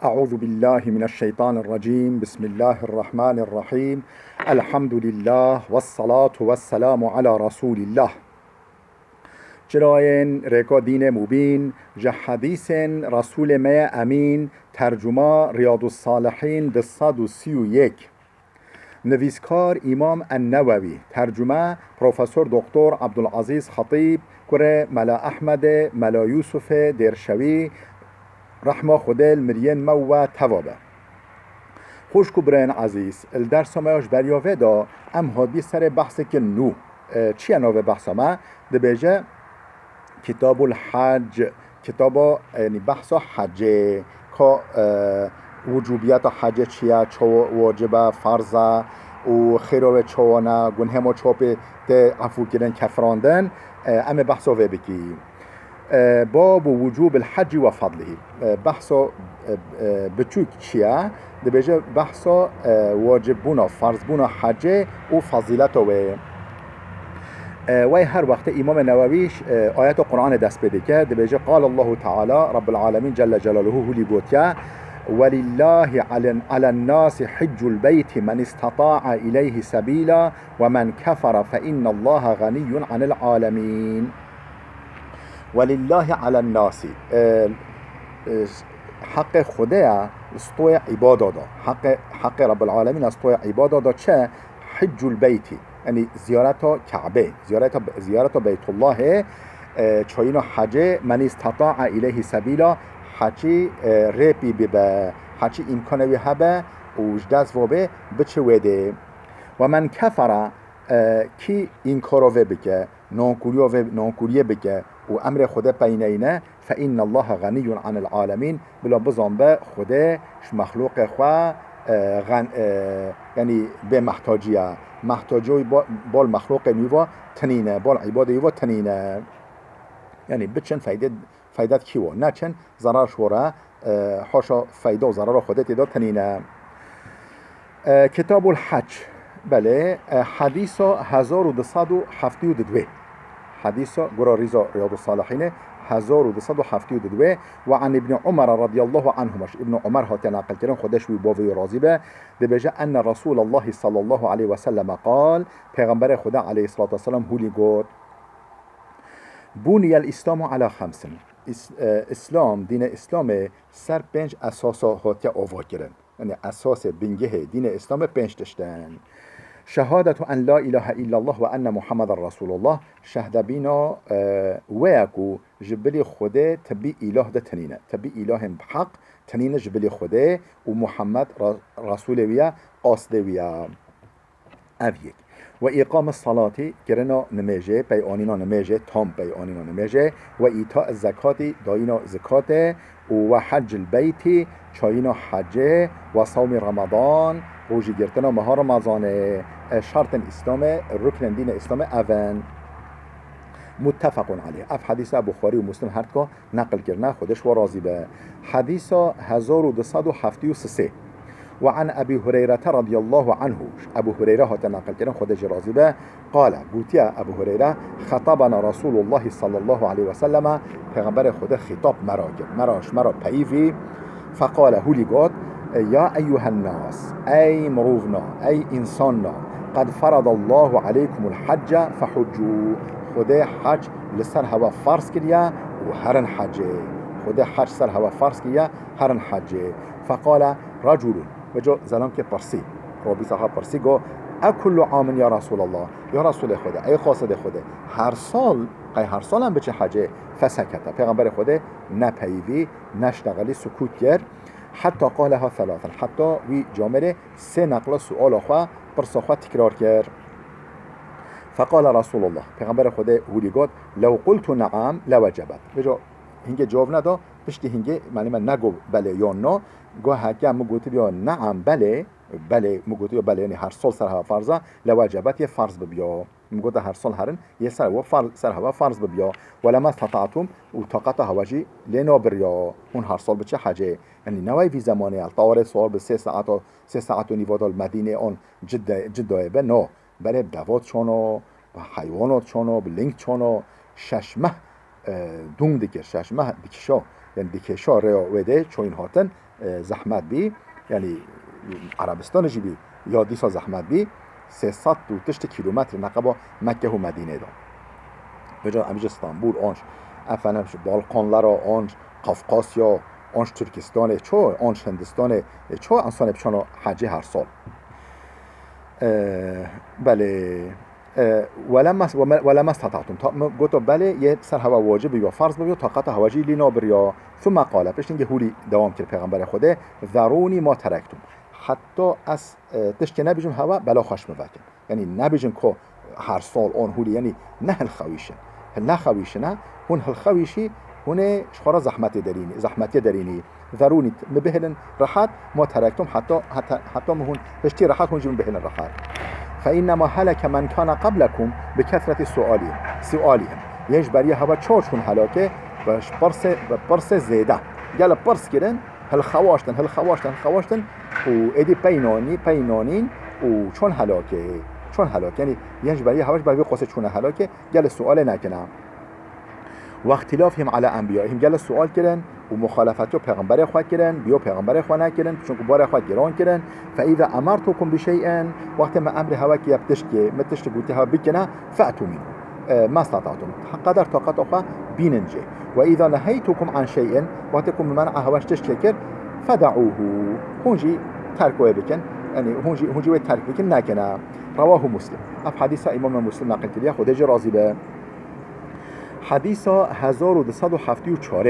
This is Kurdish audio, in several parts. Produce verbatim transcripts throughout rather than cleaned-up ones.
أعوذ بالله من الشيطان الرجيم. بسم الله الرحمن الرحيم. الحمد لله والصلاة والسلام على رسول الله. Çirayên rêka dînê mubîn, ji hedîsên Resûlê me ye Emîn, tercuma Riyadus Salihîn du sed û sî û yek. Nivîskar Îmam En-Newewî, tercume Profesor Doktor Abdulazîz Xetîb, kurê Mela Ehmedê, Mela Yûsufê Dêrşewî, rehma Xwedê li miriyên me û we teva be. Xwişk û birayên ezîz, li dersa me ya ji beriya vê de em hatibî serê behsekî nû. E, çi ye navê behsa me? Dibêje, Kitabul Hac, kitaba, yanî behsa hecê, ka, e, wicûbiyeta hecê çi ye, çawa wacib e, ferz e û xêra wê çawa ne, gunhê ma çawa pê tê efûkirin, kefirandin, e, em ê behsa vê bikî. E, babu wucûbil hecci ve fadlihî. E, behsa, e, e, biçûk çi ye? Dibêje behsa, e, wacibûna, ferzbûna hecê û fezîleta wê ye. E, wey her wextê Îmamê Newewî, e, ayeta Qur'anê dest pê dike, dibêje, Qal Allahu Teala, Rabbil Alemîn Celle Celaluhu hûlî gotiye, Welillahi alen, alen nasi hiccul beyti men istata'a ileyhi sebîla ve men kefere fe innallaha ganiyyun anil alemîn. Welillahi alen nasi. E, e, heqê Xwedê ye, stoyê îbada da. Heqê, heqê Rabbil Alemîn stoyê îbada da çi? Hiccul beyti. Yanî ziyareta Ka'bê, ziyareta, ziyareta Beytullahê, e, çayîna hecê, men istata'a ileyhi sebîla, heçî, e, rê pî bibe, heçî îmkanê wî hebe û ji dest ve bê, biçe wê dê. Ve men kefere, e, kî înkara vê bike, nankûriya vê, nankûriyê bike û emrê Xwedê peyneyne, fe innallaha ganiyyun anil alemîn, bila bizan be Xwedê ji mexlûqê xwe, e, xen-, e, yanî bê mehtacî ye. Mehtacîya wî ba-, bal mexlûqên wî ve tinîne, bal îbadê wî ve tinîne. Yanî biçin feyde, feydet kî ve, neçin zerar ji we re, e, haşa feyda û zerara Xwedê tê de tinîne. E, Kitabul Hac, belê, e, hedîsa hezar û du sed û heftê û du. Hedîsa gora rîza Riyadus Salihînê hezar û du sed û heftê û du. Ve an Îbni Umar radiyallahu anhuma, ji Îbni Umar hatiye neqilkirin, Xwedê ji wî bavê wî razî be, dibêje, Enne Resûlallahi sallallahu aleyhi ve selleme qal, Pêxemberê Xwedê aleyhissalatu vesselam hûlî got, Buniyel Îslamu ala xemsin. Îs-, e, Îslam, dînê Îslamê ser pênc esasa hatiye avakirin. Yanî esasê bingehê dînê Îslamê pênc tişt in. Şehadetu en la ilahe illallah ve enne Muhammeden Resulullah, şehdebîna, e, wê ye ku ji bilî Xwedê tibî îlah de tinîne. Tibî îlahên bi heq tinîne ji bilî Xwedê û Muhammed ra-, Resûlê wî ye, qasdê wî ye. Ev yek. Ve îqame salatî, kirina nimêjê, pey anîna nimêjê, tam pey anîna nimêjê, ve îta zekatî, dayîna zikatê, û ve heccil beytî, çayîna hecê, ve sawmî Ramadan, rojî girtina meha Remazanê. E, şertên Îslamê, ruknên dînê Îslamê ev in. Muttefaqun aleyh. Ev hedîsa Buxarî û Muslim her dika neqil kirine, Xwedê ji we razî be. Hedîsa hezar û du sed û heftê û sê. Ve an Ebî Hureyrete radiyallahu anhu, ji Ebû Hureyre hate neqilkirin, Xwedê jî razî be, qale, gotiye Ebû Hureyre, xetabena Resûlullahî sallallahu aleyhi ve selleme, Pêxemberê Xwedê xîtab me ra kir, me ra, ji me ra peyivî, feqale, hûlî got, ya eyyuhen nas, ey mirovna, ey însanna, qed feradallahu aleykumul hecce fehuccû, Xwedê hec li ser hewe ferz kiriye û herin hecê. Xwedê hec ser hewe ferz kiriye, herin hecê. Feqale reculun, veco zelamkê pirsî, robîsa xwe pirsî, got, Ekullu amin ya Resûlallah, ya Resûlê Xwedê, ey qasidê Xwedê, her sal, qey her sal em biçe hecê? Fesekete, Pêxemberê Xwedê nepeyivî, neştexilî, sukût kir. Heta qaleha thalathan, heta wî camêrê sê neqla suala xwe, pirsa xwe tikrar kir. Feqale Resûlullah, Pêxemberê Xwedê hûrî got, Lew qultu neam lewecebet. Veco hingê cewab neda, piştî hingê, yanî me negot belê yan na, got heke min gotibiya neam, belê, belê, min gotibiya belê, yanî her sal ser hewe ferz e, lewecebet, yê ferz bibiya. Min gota her sal herin, yê ser we fer-, ser hewe ferz bibiya. Wela mestata'tum, û taqeta hewe jî lê nabiriya. Hûn her sal biçe hecê. Yanî ne wey vî zemanê ye, li tawarê sal bi sê saet û, sê saet û nîva de li Medînê an Cidde-, Ciddayê be, no. Berê bi devat çano, bi heywanat çano, bi ling çano, şeş meh, e, dûm dikir, şeş meh dikişa, yanî dikêşa rêya wê dê çoyîn hatin, e, zehmet bî, yanî Erebistanê jî bî, ya dîsa zehmet bî, sê sed û tiştî kîlometre neqeba Mekke û Medînê de. Vêca em ji Stenbul, an ji, efendim, ji Balkanlara, an ji Kafkasya, an ji Tirkistanê, ço, an ji Hindistanê, e, ço insanê biçano hecê her sal. E, belê. E, "Wele mes-, weme-, wele mestetatum." Ta-, me goto, "Belê, yê ser hewa wacib bûyo, farz bûyo, taqeta hewa jî lî nabiriya." Thumme qale, piştî hingê hûlî dewam kir Pêxemberê Xwedê, "Zerûnî ma terektum." Heta ez, e, tiştê nebêjim hewa, bela xwe ji min vekin. Yanî nebêjin ku her sal an hûlî, yanî ne hilxewîşin. Hil nexewîşine, hûn hilxewîşî, hûn ê ji xwe re zehmetê derînî, zehmetiyê derînî. Zerûnî, mi bihêlin rehet, ma terektum heta, heta, heta mi hûn hiştî rehet, hûn jî min bihêlin rehet. Fe innema heleke men kana qablekum bi kesreti sualihim, sualihim. Yên ji beriya hewa çawa çûn helakê, bi pirsê, bi pirsê zêde. Gelek pirs kirin, hilxewaştin, hilxewaştin, hilxewaştin û êdî peynanî, peynanîn û çûn helakê, çûn helakê. Yanî yên ji beriya hewa ji ber vê qasê çûne helakê, gelek sualê nekine. Wextîlafihim ala enbiyahim, gelek sual kirin û muxalefetiyo pêxemberê xwe kirin, biyo pêxemberê xwe nekirin, çunku barê xwe giran kirin. Fe îza emertukum bi şey'in, wextê me emrê hewa kiye bi tişkê, me tiştê gotî hewa bikine, fe'tu minhu, e, mestetatum, qeder taqeta xwe bînin jê. Ve îza neheytukum an şey'in, wextê ku me men'a hewa ji tişkê kir, feda'uhu, hûn jî terk wê bikin, yanî hûn jî, hûn jî wê terk bikin, nekine. Rewahu Muslim. Ev hedîsa Îmam Muslim neqil kiriye, Xwedê jê razî be. Hedîsa hezar û du sed û heftê û çar.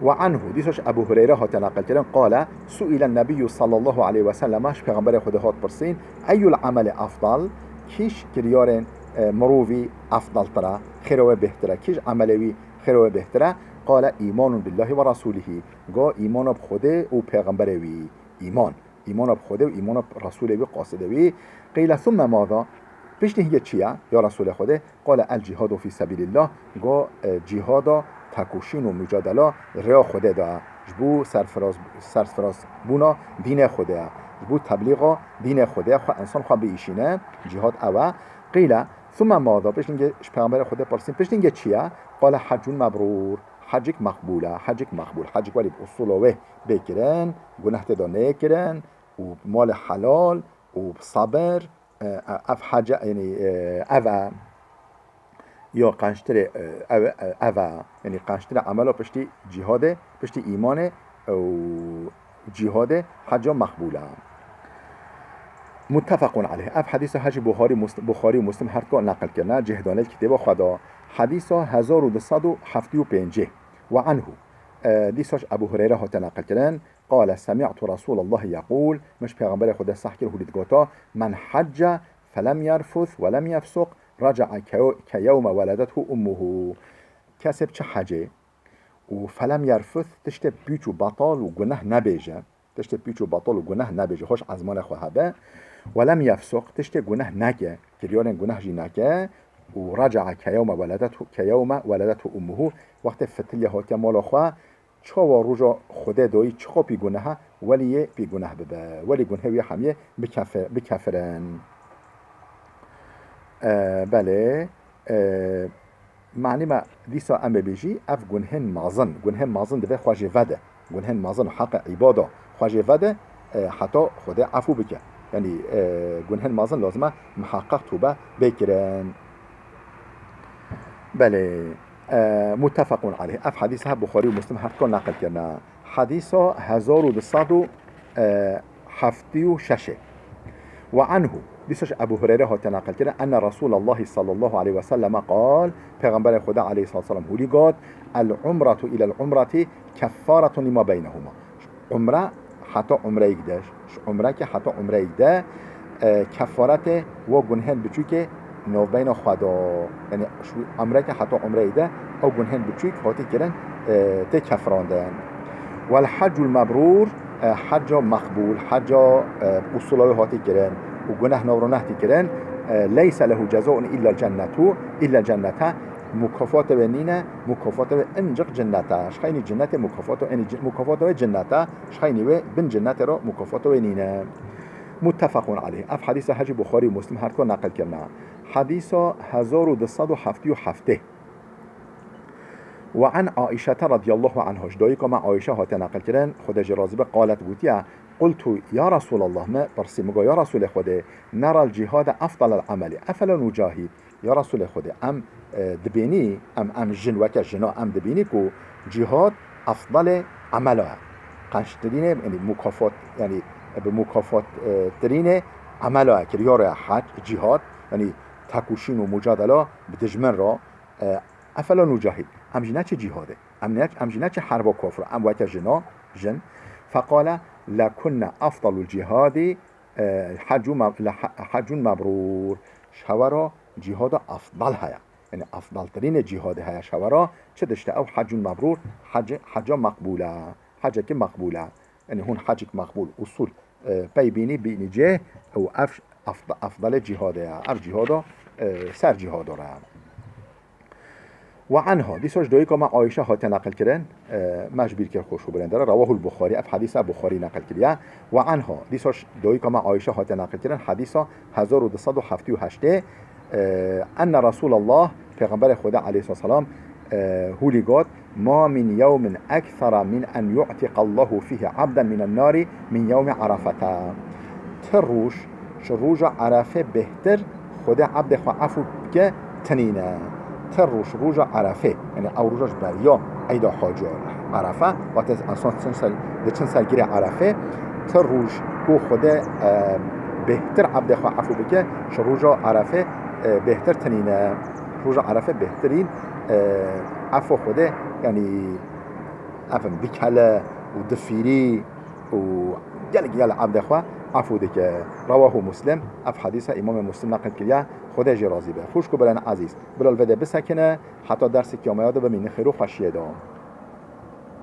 Ve anhu, dîsa ji Ebu Hureyre hate neqilkirin, qale, suîlen Nebiyyû sallallahu aleyhi ve sellem, ji Pêxemberê Xwedê hat pirsîn, eyyul ameli efdal, kîj kiryarên, e, mirovî efdaltir e, xêra wê bêhtir e, kîj emelê wî xêra wê bêhtir e? Qale, îmanun billahi ve rasulihî, go îmana bi Xwedê û Pêxemberê wî îman. Îmana bi Xwedê û îmana bi Resûlê wî, qasidê wî. Qîle thumme maza? Piştî hingê çi ye, ya Resûlê Xwedê? Qale el cihadu fî sebîlillah, go, e, cîhada, tekoşîn û mucadela rêya Xwedê de ye. Ji bo serfiraz, serfirazbûna dînê Xwedê ye. Ji bo teblîxa dînê Xwedê ye. Xwe însan xwe biîşîne, cîhad ew e. Qîle thumme maza? Piştî hingê ji Pêxemberê Xwedê pirsîn, piştî hingê çi ye? Qale heccun mebrûr, hecik meqbûl e, hecik meqbûl. Hecik welî bi usûla wê bê kirin, guneh tê de neyê kirin û bi malê helal û bi sebir, e, e, ev hece, yanî, e, ev e, ya qençtirê, e, ev, e, ev e, yanî qençtirê emela piştî cîhadê, piştî îmanê û cîhadê, heca meqbûl e. Muttefequn aleyh. Ev hedîsa hecî Buxarî, Mus-, Buxarî û Muslim her du neqil kirine, cih dane li kitêba xwe de. Hedîsa hezar û du sed û heftê û pêncî. Ve anhu. E, dîsa ji Ebu Hureyre hate neqilkirin. Qale, semi'tu Resûlallahi yeqûl, min ji Pêxemberê Xwedê seh kir hûlî digota, men hecce felem yerfuth welem yefsuq, reca'a ke-, ke yewme weledethu ummuhu. Kesê biçe hecê û felem yerfuth, tiştê pîç û betal û guneh nebêje, tiştê pîç û betal û guneh nebêje, hoş ezmanê xwe hebe, welem yefsuq, tiştê guneh neke, kiryarên guneh jî neke, û reca'a ke yewme weledethu, ke yewme weledethu ummuhu, wextê fitiliye hatiye mala xwe, çawa roja Xwedê dayî çiqa pî guneh e, welî yê pî guneh bibe. Welî gunhê wî hemiyê bikefe-, bikefirin. E, belê, e, manî me dîsa em ê bêjî, ev gunhên mezin, gunhên mezin divê xwe jê vede. Gunhên mezin heqê îbada xwe jê vede, e, heta Xwedê efû bike. Yanî, e, gunhên mezin lazim e miheqeq tûbe bê kirin. Belê. E, muttefequn aleyh. Ev hedîsa Buxarî û Muslim her du neqil kirine. Hedîsa hezar û du sed û heftê û şeş. Ve anhu. Dîsa ji Ebu Hureyre hate neqil kirin. Enne Resûlallahi sallallahu aleyhi ve selleme qal. Pêxemberê Xweda aleyhissalatu vesselam hûlî got, el umretu ilel umreti keffaretun lima beynehuma. Umre heta umreyek de, ji umreke heta umreyek de, e, kefaretê wo gunhên biçûkê navbeyna xwe de. Yanî ji umreke heta umreyek de ew gunhên biçûk hatî kirin, e, tê kefirandin. Wel heccul mebrûr, e, hecca meqbûl, hecca, e, usûla wê hatî kirin û guneh nav re nehatî kirin, e, leyse lehu cezaun illa cennetu, illa cennete, mukafata wê nîne, mukafata wê inciq cennete. Ji xeynî cennetê mukafata, yanî ci-, mukafata wê cennete, ji xeynî wê bin cennetê re mukafata wê nîne. Muttefequn aleyh. Ev hedîsa hecî Buxarî û Muslim her du neqil kirine. Hedîsa hezar û du sed û heftê û heft. وعن عائشة رضي الله عنها، ji dayika me Ayşe hate neqilkirin, Xwedê jê razî be, قالت، gotiye: قلت يا رسول الله، me pirsî, min got: Ya Resûlê Xwedê, نرى الجهاد أفضل العمل، أفلا نجاهد؟ Ya Resûlê Xwedê, em, e, dibînî, em, em jin weke jina em dibînî ku cîhad efdalê emela ye. Qençtirînê, yanî mukafat, yanî bi mukafat, e, tirînê emela ye, kiryara ye, hec, cîhad, yanî tekoşîn û mucadela bi dijmin re, e, أفلا نجاهد. Em jî neçî cîhadê. Em ne, em jî neçî herba kofra. Em weke jina, jin. فقال: لكن أفضل الجهاد، e, حج م-، لح-، حج مبرور. Ji hewa re cîhada efdal heye. Yanî efdaltirînê cîhadê heye ji hewa re. Çi dişte ew hecun mebrûr, hec-, heca meqbûl e. Hecekî meqbûl e. Yanî hûn hecik meqbûl, usûl, e, pey bînî, bînî cih û ev efd-, efdalê cîhadê ye. Ev cîhada, e, ser cîhada re ye. وعنها، dîsa ji dayika me Ayşe hatiye neqil kirin, e, me ji bîr kir xweş û birêndere. رواه البخاري، ev hedîsa Buxarî neqil kiriye. وعنها، dîsa ji dayika me Ayşe hatiye neqil kirin, hedîsa hezar û du sed û heftê û heştê, e, أن رسول الله، Pêxemberê Xwedê aleyhisselam, e, hûlî got: ما من يوم أكثر من أن يعتق الله فيه عبدا من النار من يوم عرفة. Ti roj ji roja Erefê bêhtir Xwedê ebdê xwe efû bike tinîne. Ti roj roja Erefê, yanî ew roja ji beriya Eyda Hacî Erefe, wate esan çin ser, diçin ser girê Erefê, ti roj ku Xwedê, e, bêhtir ebdê xwe efû bike, ji roja Erefê, e, bêhtir tinîne. Roja Erefê bêhtirîn, e, efo Xwedê, yanî, efim, dikele û difîrî û gelek, gelek ebdê xwe efû dike. رواه مسلم، ev hedîsa Îmamê Muslim neqil kiriye, Xwedê jê razî be. Xwişk û birên ezîz, bila li vê de bisekine, heta dersê kiyameya de bimînin xêr û xweşiyê de.